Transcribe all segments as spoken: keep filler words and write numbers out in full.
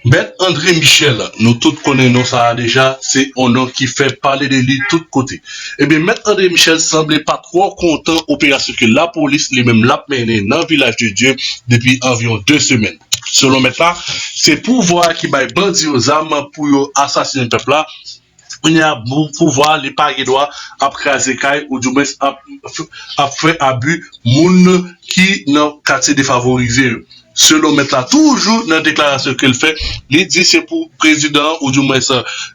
Mèt André Michel, nou tout konnen non sa a deja, se yon non ki fè pale de li tout kote. Ebyen, Mèt André Michel sanble pa twò kontan operasyon ke lapolis li menm l ap mennen nan Vilaj de Dye depi anviwon de semèn. Selon mèt la, se pouvwa a ki bay bandi yo zam pou yo asasinen pèp la, kounye a, pou, pouvwa a, li pa gen dwa ap kraze kay, oudimwens ap, ap fè abi moun ki nan katye defavorize yo. Selon mèt la, toujou nan deklarasyon ke l fè, li di se pou prezidan, oudimwens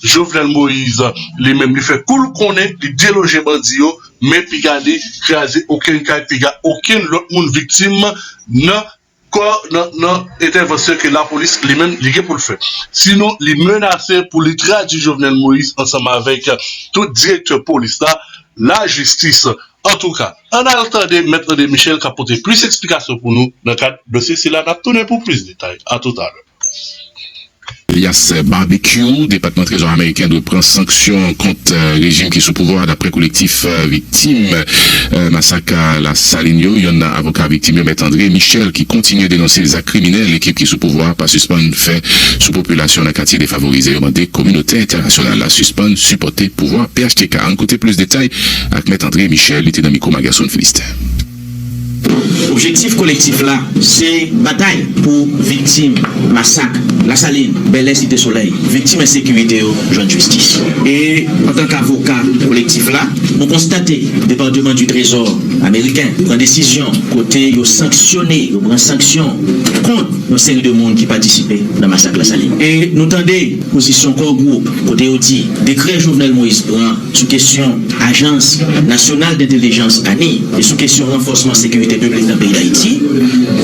Jovenel Moïse, li menm, li fè kou l konnen, li deloje bandi yo, men piga li kraze okenn kay, piga okenn lòt moun viktim nan kò, nan, nan entèvansyon ke lapolis li menm li gen pou l fè. Sinon, li menase pou li tradui Jovenel Moïse ansanm avèk tout direktè polis la, lajistis. Antouka, ann al tande Mèt André Michel k ap pote plis eksplikasyon pou nou nan kad dosye sila. N ap tounen pou plis detay. Atoutalè. Alias Barbecue, Depatman Trezò ameriken dwe pran sanksyon kont rejim ki sou pouvwa a, daprè kolektif viktim masak Lasalin yo. Yonn nan avoka viktim yo, Mèt André Michel, ki kontinye denonse zak kriminèl ekip ki sou pouvwa a pa sispann fè sou popilasyon nan katye defavorize yo, mande kominote entènasyonal la sispann sipòte pouvwa P H T K. Ann koute plis detay ak Mèt André Michel, li te nan mikwo Magerson Philistè. Objektif kolektif la, se batay pou viktim masak Lasalin, Bèlè, Site Solèy, viktim ensekirite yo jwenn jistis. E antanke avoka kolektif la, nou konstate Depatman di Trezò ameriken pran desizyon kote yo sanksyone, yo pran sanksyon kont yon seri de moun ki patisipe nan masak Lasalin. E nou tande pozisyon Core Group kote yo di dekrè Jovenel Moïse pran sou kesyon Ajans Nasyonal Dentèlijans, ani, e sou kesyon ranfòsman sekirite piblik nan peyi Dayiti,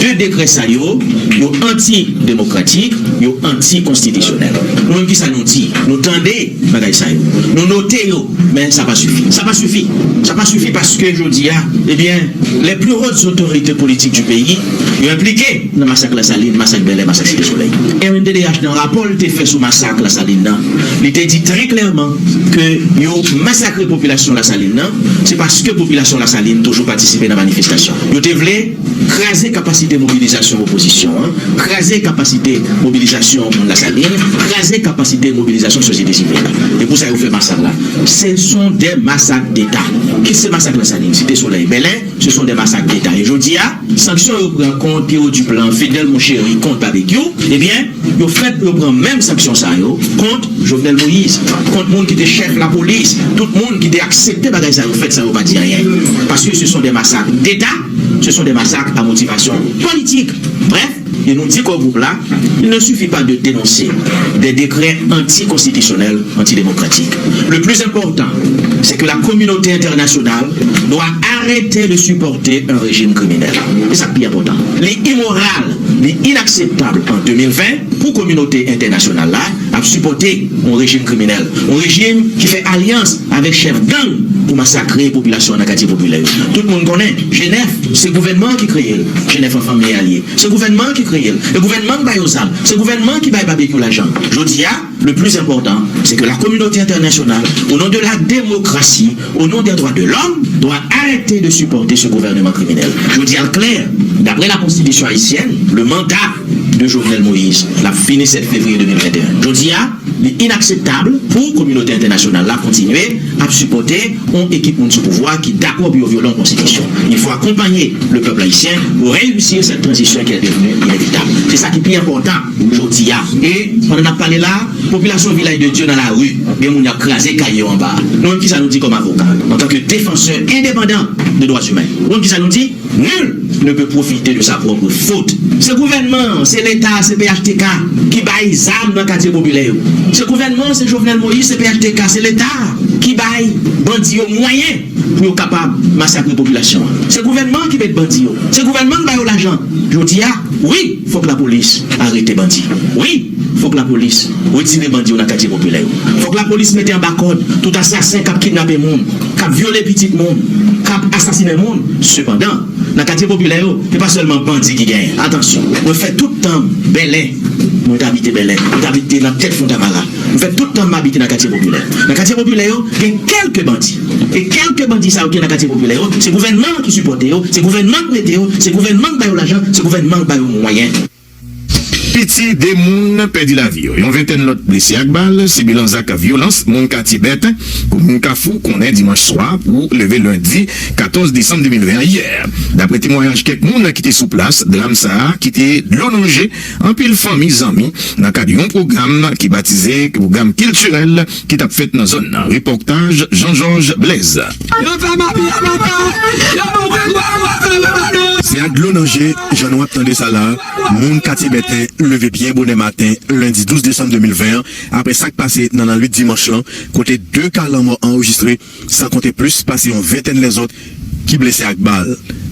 de dekrè sa yo, yo anti-demokratik, yo anti-konstitisyonèl. Nou menm, kisa nou di? Nou tande bagay sa yo. Nou note yo, men sa pa sifi. Sa pa sifi. Sa pa sifi paske jodi a, ebyen, les plus hautes autorités politiques du pays, yo enplike nan masak Lasalin, masak Bèlè, masak Site Solèy. R N D D H nan rapò l te fè sou masak Lasalin nan, li te di trè klèman ke yo masakre popilasyon Lasalin nan, se paske popilasyon Lasalin toujou patisipe nan manifestasyon. Yo te vle kraze kapasite mobilizasyon opozisyon an, kraze kapasite mobilizasyon moun Lasalin, kraze kapasite mobilizasyon sosyete sivil la. E pou sa yo fè masak la. Ce sont des massacres d'État. Kit se masak Lasalin, Site Solèy, Bèlè, ce sont des massacres d'État. E jodi a, sanksyon yo pran kont Pierrot Duplan, Fidel Monchéry, kont Babekyou, ebyen, yo fèt pou yo pran menm sanksyon sa yo kont Jovenel Moïse, kont moun ki te chèf lapolis, tout moun ki te aksepte bagay sa yo fèt san yo pa di anyen. Paske ce sont des massacres d'État, ce sont des massacres à motivation politique. Bref, e nou di Core Group la, il ne suffit pas de dénoncer des décrets anticonstitutionnels, antidémocratiques. Le plus important, c'est que la communauté internationale doit arrêter de supporter un régime criminel. E sa k pi enpòtan. Li imoral, li inakseptab an de mil ven pou kominote entènasyonal la ap sipòte yon rejim kriminèl, yon rejim ki fè alyans avèk chèf gang pou masakre popilasyon an nan katye popilè yo. Tout moun konnen, G nèf, se gouvènman an ki kreye l. G nèf an fanmi al ye. Se gouvènman an ki kreye l. E gouvènman an k ba yo zam. Se gouvènman an ki bay Babekyou lajan. Jodi a, le plus important, c'est que la communauté internationale, au nom de la démocratie, au nom des droits de l'homme, doit arrêter de supporter ce gouvernement criminel. Jodi a l klè, daprè la konstitisyon ayisyèn, le mandat de Jovenel Moïse l ap fini sèt fevriye de mil venteyen. Jodi a, li inakseptab pou kominote entènasyonal la kontinye ap sipòte yon ekip moun sou pouvwa ki dakò pou yo vyole yon konstitisyon. Il faut accompagner le peuple haïtien pour réussir cette transition qui est devenue inévitable. Se sa ki pi enpòtan jodi a. E pandan n ap pale la, popilasyon Vilaj de Dye nan lari, gen moun y ap kraze kay yo anba. Nou menm, kisa nou di kòm avoka, antanke defansè endepandan de dwa imen? Nou menm, kisa nou di? Nul ne peut profiter de sa propre faute. Se gouvènman an, se Leta, se P H T K ki bay zam nan katye popilè yo. Se gouvènman an, se Jovenel Moïse, se P H T K, se Leta ki bay bandi yo mwayen pou yo kapab masakre popilasyon an. Se gouvènman an ki met bandi yo. Se gouvènman an ki ba yo lajan. Jodi a, wi, fòk lapolis arete bandi. Wi, fòk lapolis retire bandi yo nan katye popilè yo. Fòk lapolis mete anba kòd tout asasen k ap kidnape moun, k ap vyole pitit moun, k ap asasinen moun. Sepandan, nan katye popilè yo, se pa sèlman bandi ki genyen. Atansyon, mwen fè tout tan m Bèlè, mwen te abite Bèlè, mwen te abite nan tèt Fontamara. Mwen fè tout tan m abite nan katye popilè. Nan katye popilè yo, gen kèlke bandi. E kèlke bandi sa yo ki nan katye popilè yo, se gouvènman an ki sipòte yo, se gouvènman an ki mete yo, se gouvènman an ki ba yo lajan, se gouvènman an ki ba yo mwayen. Piti de moun pèdi lavi yo, yon ventèn lòt blese ak bal, se bilan zak vyolans moun katye Bèten, komin Kafou, konnen dimanch swa pou leve lendi katòz desanm de mil ven an yè. Dapre temwayaj kèk moun ki te sou plas, dram sa a kite dlo nan je anpil fanmi, zanmi, nan kad yon pwogram ki batize pwogram kiltirèl ki t ap fèt nan zòn nan. Repòtaj Jean Georges Blaise. Yo fè mabi a papa, yo boule bwa, bwa, bwa, bwa, bwa. Se ak dlo nan je, jan nou ap tande sa la, moun katye Bèten leve byen bonè maten, lendi douz desanm de mil ven an, apre sa k pase nan lannwit dimanch lan, kote de ka lanmò anrejistre, san konte plis pase yon ventèn lèzòt ki blese ak bal.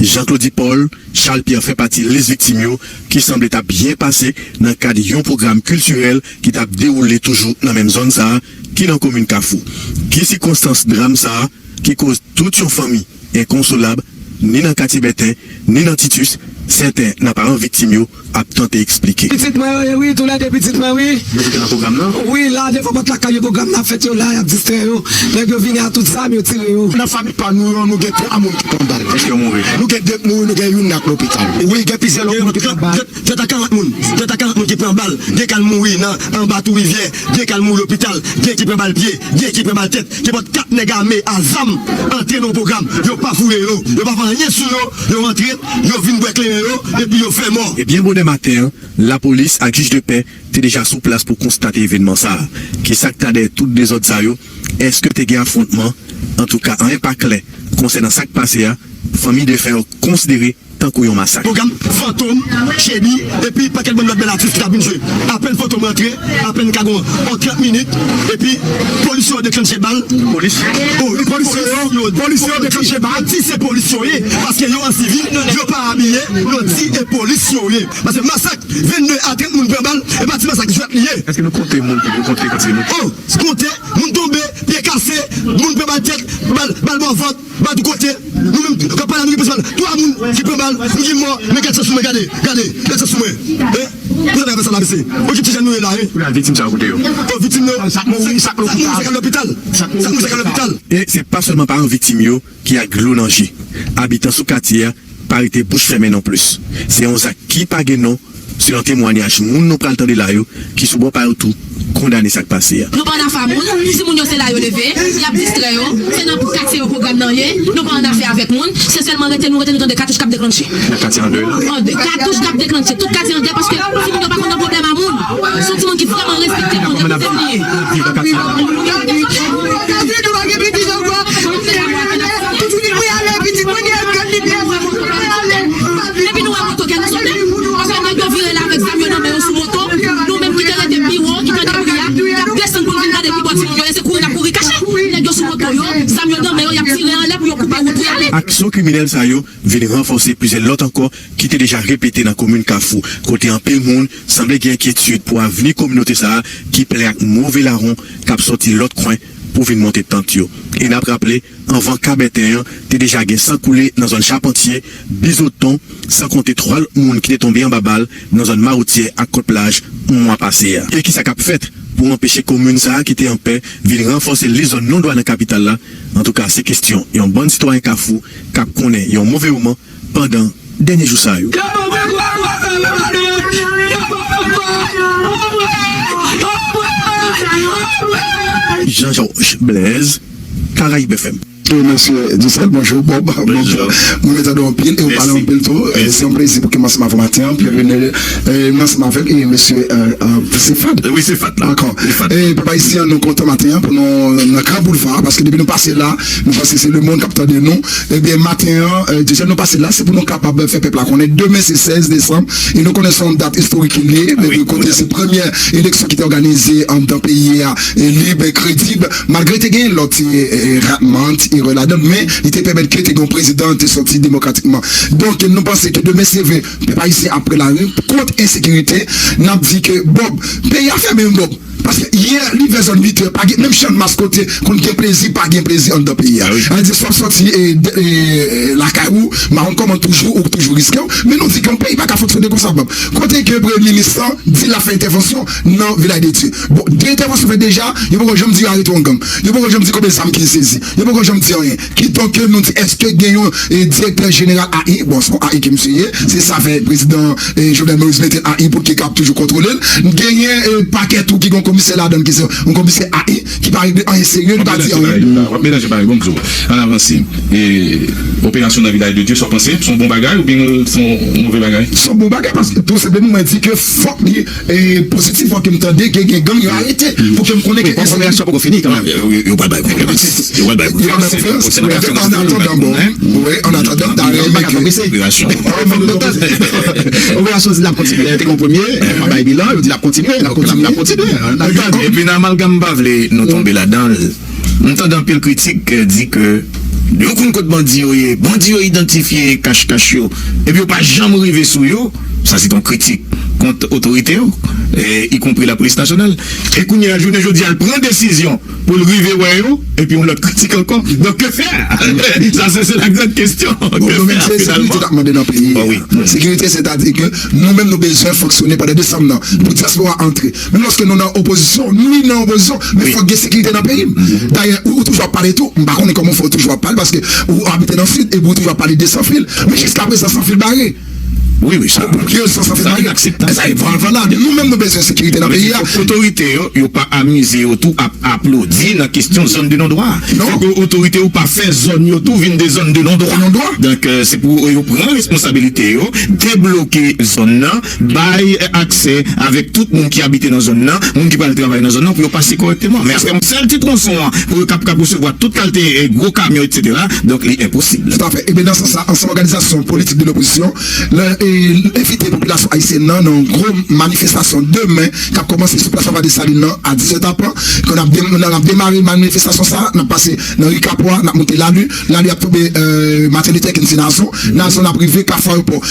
Jean Claudy Paul, Charles Pierre fè pati lis viktim yo ki sanble t ap byen pase nan kad yon pwogram kiltirèl ki t ap dewoule toujou nan menm zòn sa a, ki nan komin Kafou. Ki sikonstans dram sa a ki koz tout yon fanmi enkonsolab, ni nan katye Bèten, ni nan Titus, sèten nan paran viktim yo ap tante eksplike. Pitit mwen yo ye wi, toulède pitit mwen wi. Yo te nan pwogram nan? Wi, la devan pòt lakay yo pwogram nan ap fèt, yo la, y ap distrè yo. Nèg yo vini a tout zam, yo tire yo. Nan fanmi pa nou yo, nou gen twa moun ki pran bal. Èske yo mouri? Nou gen de k mouri, nou gen youn nan k lopital. Wi, gen plizyè lòt moun ki pran bal. Gen, gen, gen ta karant moun, gen ta karant moun ki pran bal. Gen k al mouri nan anba Tou Rivyè, gen k al mouri lopital, gen ki pran bal pye, gen ki pran bal tèt. Kenpòt kat nèg ame a zam antre nan pwogram, yo pa foure yo, yo pa fè anyen sou yo, yo antre, yo vin bwè kleren yo, epi yo fè mò. E byen bonè maten an, lapolis ak jij de pè te deja sou plas pou konstate evènman sa a. Ki sa k ta dèyè tout dezòd sa yo? Èske te gen afwontman? Antouka, anyen pa klè konsènan sa k pase a, fanmi defen yo konsidere tankou yon masak. Pwogram Fantom, Chedi, epi pakèt bann lòt bèl atis ki t ap vin jwe. Apèn Fantom rantre, apèn ka gon yon trant minit, epi polis yo deklannche bal. Polis? O, wi, polis yo, polis yo deklannche bal. Di se polis yo ye, paske yo an sivil, yo pa abiye, yo di e polis yo ye. Paske masak vennde a trant moun pran bal, e pa ti masak jwèt li ye. Èske nou konte moun ki, nou konte kantite moun? O, konte, moun tonbe, pye kase, moun pran bal tèt, bal, bal bò vant. Ba tou kote, nou menm k ap pale a nou gen prensipal twa moun ki pran bal, nou gen mò, men gad sa sou mwen, gade, gade, gad sa sou mwen. E, pou sa ta fè sa la, mesye? Bon, ki ti jèn nou ye la, wi. Kounye a viktim sa yo kote yo? Bon, viktim yo, sak mouri, sak lopital. Sak mouri, sak lopital. E se pa sèlman paran viktim yo ki ak dlo nan je. Abitan sou katye a pa rete bouch fèmen non plis. Se yon zak ki pa gen non, selon temwayaj moun nou pral tande la yo, ki sou bò pa yo tou, kondane sa k pase a. Nou pa annafè a moun, timoun yo se la yo leve, y ap distrè yo, se nan katye yo pwogram nan ye, nou pa annafè avèk moun, se sèlman rete nou rete nou tande katouch k ap deklannche. Nan katye andeyò? Andeyò, katouch k ap deklannche, tout katye andeyò, paske timoun yo pa konn nan pwoblèm a moun. Se yon timoun ki vrèman respekte moun, se li ye. Epi nou wè moto kè nou sote, paske nèg yo vire la avèk zam yo nan men yo sou moto, nou menm ki te rete pi wo, ki tande bri a, n ap desann pou n vin gade ki bò timoun yo ye, se kouri n ap kouri kache. Nèg yo sou moto yo, zam yo nan men yo, y ap tire anlè pou yo koupe wout pou y ale. Aksyon kriminèl sa yo vin ranfòse plizyè lòt ankò ki te deja repete nan komin Kafou, kote anpil moun sanble gen enkyetid pou avni kominote sa a ki plen ak move lawon k ap sòti lòt kwen pou vin monte tant yo. E n ap raple, anvan ka Bèten an, te deja gen san koule nan zòn Chapantye, Bizoton, san konte twa lòt moun ki te tonbe anba bal nan zòn Mawotyè ak Kòt Plaj mwa pase a. E kisa k ap fèt pou anpeche komin sa a ki te anpè vin ranfòse lis zòn non dwa nan kapital la? Antouka, se kesyon yon bann sitwayen Kafou k ap konnen yon move moman pandan dènye jou sa yo. Jean Georges Blaise, Caraïbes F M. E mesye Dicel, bonjou Bob. Bonjou. Mwen tande w anpil e w pale anpil tou. E se yon plezi pou ke m ansanm avè w maten an. Pierre René, e m ansanm avèk e mesye, e, e, se Fad. Wi, se Fad la. Dakò. E papa isi an, nou kontan maten an pou nou nan Gran Boulva, paske depi nou pase la, nou panse se lemonn k ap tande nou. Ebyen, maten an, e, Dicel, nou pase la, se pou nou kapab fè pèp la konnen demen se sèz desanm, e nou konnen se yon dat istorik ki li ye, kote se premyè eleksyon ki te òganize anndan peyi a, e lib, e kredib. Malgre te gen lòt ti, e, e, ratman, ti erè ladan l, men li te pèmèt ke te gen yon prezidan te sòti demokratikman. Donk, nou panse ke demen se vre, pèp ayisyen ap pran lari kont ensekirite. N ap di ke, Bob, peyi a fèmen, Bob. Yè, li vè zòn uit è, pa gen, menm Channmas kote konn gen plezi, pa gen plezi anndan peyi a. Sa vle di, si w ap sòti e, e, lakay ou, m pa konn kòman toujou, ou toujou riske w, men nou di ke yon peyi pa ka fonksyone konsa, banm. Kote ke premye minis lan di l ap fè entèvansyon nan Vilaj de Dye. Bon, de entèvansyon fèt deja, yo poko janm di yo arete yon gang. Yo poko janm di konbyen zam ki sezi. Yo poko janm di anyen. Kidonk, nou di, èske gen yon, e, direktè jeneral A I? Bon, se yon A I ke misye ye. Se sa fè prezidan, e, Jovenel Moïse mete l A I pou l ki kab toujou kontwole l. Genyen, e, pakè tou ki gen yon komisè ladan l ki se yon komisè A I ki pa regle anyen serye, li pa di anyen. W ap melanje bagay, bon, m di w. Ann avanse. E, operasyon nan Vilaj de Dye, sa w panse? Se yon bon bagay oubyen se yon move bagay? Se yon bon bagay paske tou senpleman mwen di ke fòk li e pozitif, fòk ke m tande ke gen gang yo arete pou ke m konnen ke. Bon, operasyon poko fini kanmenm. Yo, yo, yo pral bay konferans. Yo pral bay konferans. An atandan, bon, wi, an atandan, ta renmen ke operasyon. Operasyon di l ap kontinye. Te gen premye, pa bay bilan, yo di l ap kontinye, l ap kontinye, l ap kontinye. Epi nan amalgam, m pa vle nou tonbe ladan l. M tande anpil kritik, eh, di ke yo konn kot bandi yo ye, bandi yo idantifye kach kach yo, epi yo pa janm rive sou yo. Sa se yon kritik kont otorite yo, eh, ikonpri lapolis nasyonal. E kounye a, jounen jodi a, l pran desizyon pou l rive wè yo, epi yon lòt kritik ankò. Donk, que faire? Sa se, se la grande question. Bon, que faire, finalement? Sekirite n ap mande nan peyi a. Sekirite, sètadi ke nou menm nou bezwen fonksyone pandan desanm nan pou dyaspora antre. Menm lòske nou nan opozisyon, nou menm nan opozisyon, men fòk gen sekirite nan peyi m. Dayè, ou, ou toujou ap pale tou, m pa konnen kòman w fè, ou toujou ap pale, paske ou abite nan sid, epi ou toujou ap pale de Sanfil. Men jiskaprezan, Sanfil bare. Wi, wi, sa, sa inakseptab. Sa, vwala, vwala. Nou menm, nou bezwen sekirite nan peyi a. Otorite yo, yo pa amize yo tou ap aplodi nan kesyon zòn de non dwa. Non. Fòk otorite yo pa fè zòn yo tou vin de zòn de non dwa. De non dwa. Donk, eh, se pou yo pran responsabilite yo, debloke zòn nan, bay, eh, aksè avèk tout moun ki abite nan zòn nan, moun ki pral travay nan zòn nan, pou yo pase kòrèkteman. Men apre yon sèl ti twonson an, pou yo kab, kab resevwa tout kalite, eh, gwo kamyon, etsetera, donk li enposib. Toutafè. Ebyen, nan sans sa, ansanm òganizasyon politik de lopozisyon, le, e, envite popilasyon ayisyèn nan nan yon gwo manifestasyon demen k ap kòmanse sou plas Papa Desalin nan a dizuit è tapan. Ke n ap dem-, n ap demare manifestasyon sa, n ap pase nan ri Kapwa, n ap monte Lali, Lali ap tonbe, eh, Martin Luther King se Nazon, Nazon n ap rive Kafou Ayewopò.